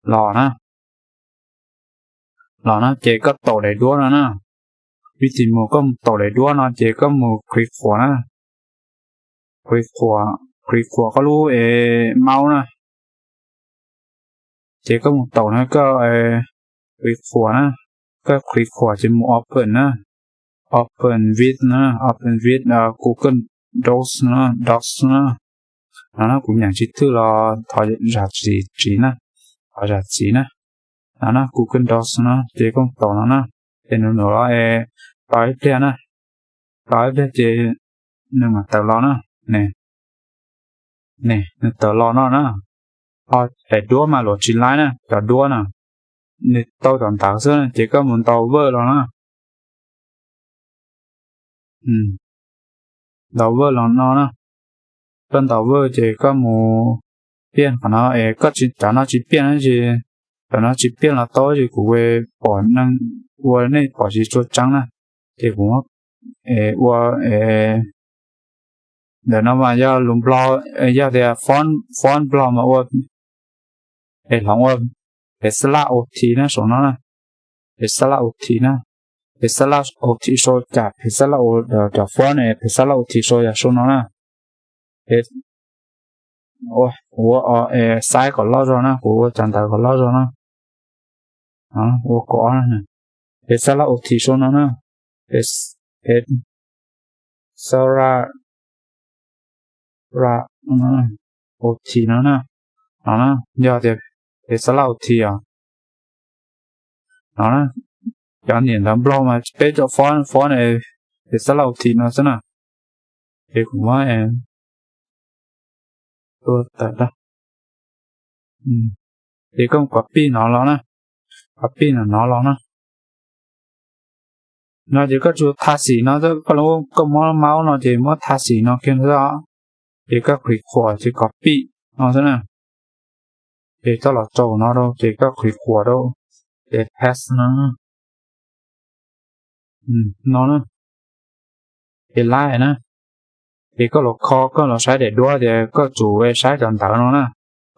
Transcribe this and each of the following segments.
los na, los na ces koj taus daim duab no na. Vim tias mus koj mus taus daim duab no ces koj mus qhwv qhuas na, qhwv qhuas, qhwv qhuas koj lub es maub na. Ces koj mus taus no koj qhwv qhuas na, koj qhwv qhuas ces mus open na, open with na, open with Google Docs na, Docs na. No na kuv nyeem tsis thwj los thov zam txim na, thov zam txim na. No na Google Docs no ces koj mus taus no na, ces nws nws los es pab ib pliag na, pab ib pliag ces nws mam tawm los na. Ne, nws tawm los no na. Ho daim duab mas luam tsis laib na, cov duab na, nws tau cov ntawv xwb na ces koj mus ntaus Word los na. Ntaus Word los no na. Koj ntaus Word ces koj mus piaj qhov no es koj tsis, cov no tsis piaj na ces, cov no tsis piaj los tau ces kuv pom neeg ua nej pom tsis tshua tseeb na. Ces kuv ua ntawm no mas yog lus Nplog, yog tias font, font Nplog mas ua, es hloov ua Pexlab Ot na saum no na, Pexlab Ot na, Pexlab Ot sau cas Pexlab Ot, cov font es Pexlab Ot sau yog saum no na. Kuv ua saib kom loj zog na, kuv ua cov ntawv kom loj zog na. Ua kom Pexlab Ot sau no na, Pexlab Ot no na, no na, yog tias Pexlab Ot os. No na, cov niam ntawv Nplog mas peb cov font, font Pexlab Ot no xwb na. Ces kuv muab tua tawm, ces koj mus copy no los na, copy no no los na. No ces koj tsuas tha xim no, koj muab maub no ces muab tha xim no kiag xwb, ces koj qhwv qhuas ces copy no xwb na. Ces koj los tsaus no rau ces koj qhwv qhuas rau ces paste no, no na, ces laib na. Ces koj los kho, koj los saib daim duab tias koj tsum saib cov ntawv no na.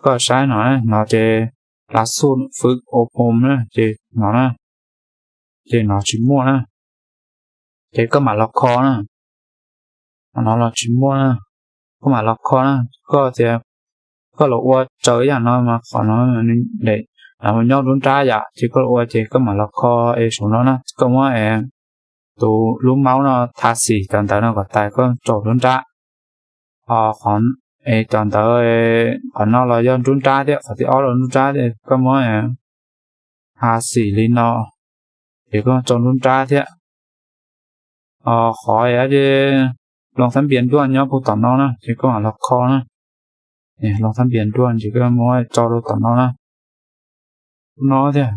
Koj saib no, no ces lav xuj fwv o pom na, ces no na, ces no tsis muaj na. Ces koj mam los kho na. No los tsis muaj na, koj mam los kho na. Koj tias koj los ua tsawv yam no mas qhov no nws nyob nruab nrab yom, ces koj los ua ces koj mam los kho es saum no na. Koj muab tus lub maub no tha xim cov ntawv no kom tas koj tsaus nruab nrab. Ho es cov ntawv, qhov no los yog nruab nrab thiab, qhov thib ob los nruab nrab thiab, koj muab tha xim li no, ces koj tsaus nruab nrab thiab. Qhov ces loo thab npias nruaj nyob puag tom no na, ces koj mam los kho na. Loo thab npias nruaj ces koj muab tso rau tom no na. Ub no thiab.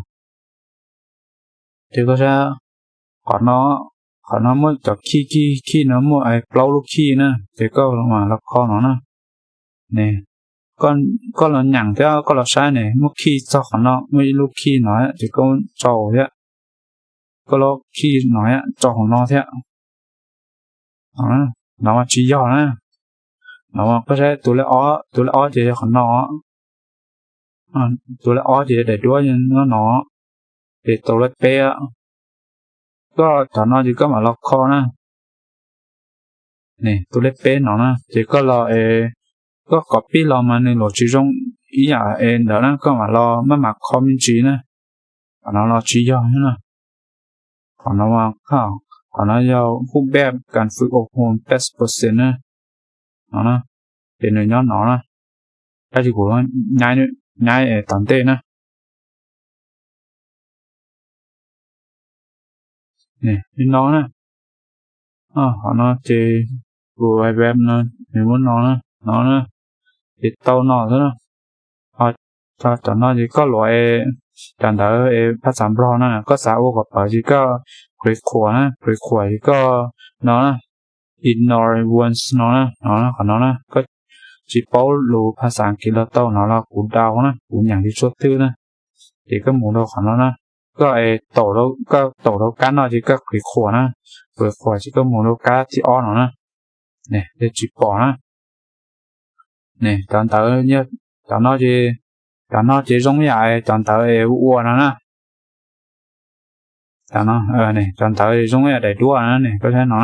Ces koj saib, qhov no, qhov no muaj cov khij, khij, khij no muaj plaub lub khij na, ces koj mam los kho no na. Koj los nyeem thiab koj los saib ne, muaj khij txog qhov no, muaj ib lub khij no ces koj tsaus thiab, koj lub khij no tsaus hauv no thiab. No mas tsis yog na. No mas koj saib tus lej ob, tus lej ob ces yog qhov no, tus lej ob ces yog daim duab nyob no, ces tus lej peb, koj cov no ces koj mam los kho na. Tus lej peb no na, ces koj los, koj copy los mas nws los tsis zoo ib yam es ntawd na, koj mam los maj mam kho me ntsis na. Qhov no los tsis yog na. Qhov no, qhov no yog hub peb kas fwv o hom peb percent na. No na, ces nws nyob no na. Tab sis kuv nyaib, nyaib tom ntej na. Li no na. Qhov no ces kuv web no, nws muab no na, no na, ces tau no xwb na. Ho cov no ces koj luam, cov ntawv phaj xav Nplog na, koj xav ua kom pawv ces koj qhwv qhuas na, qhwv qhuas ces koj no na, ignore once no na, no qhov no na, koj tsis paub lus phaj xav Askiv los tau no los kuv ua na, kuv nyeem tsis tshua twg na. Ces koj mus rau qhov no na, koj, koj taus rau kab no ces koj qhwv qhuas na, qhwv qhuas ces koj mus rau kab thib ob no na. Tsis pom na. Cov ntawv, cov no ces Cov no ces zoo yam cov ntawv ua no na. Cov ntawv zoo yam daim duab na, koj saib no.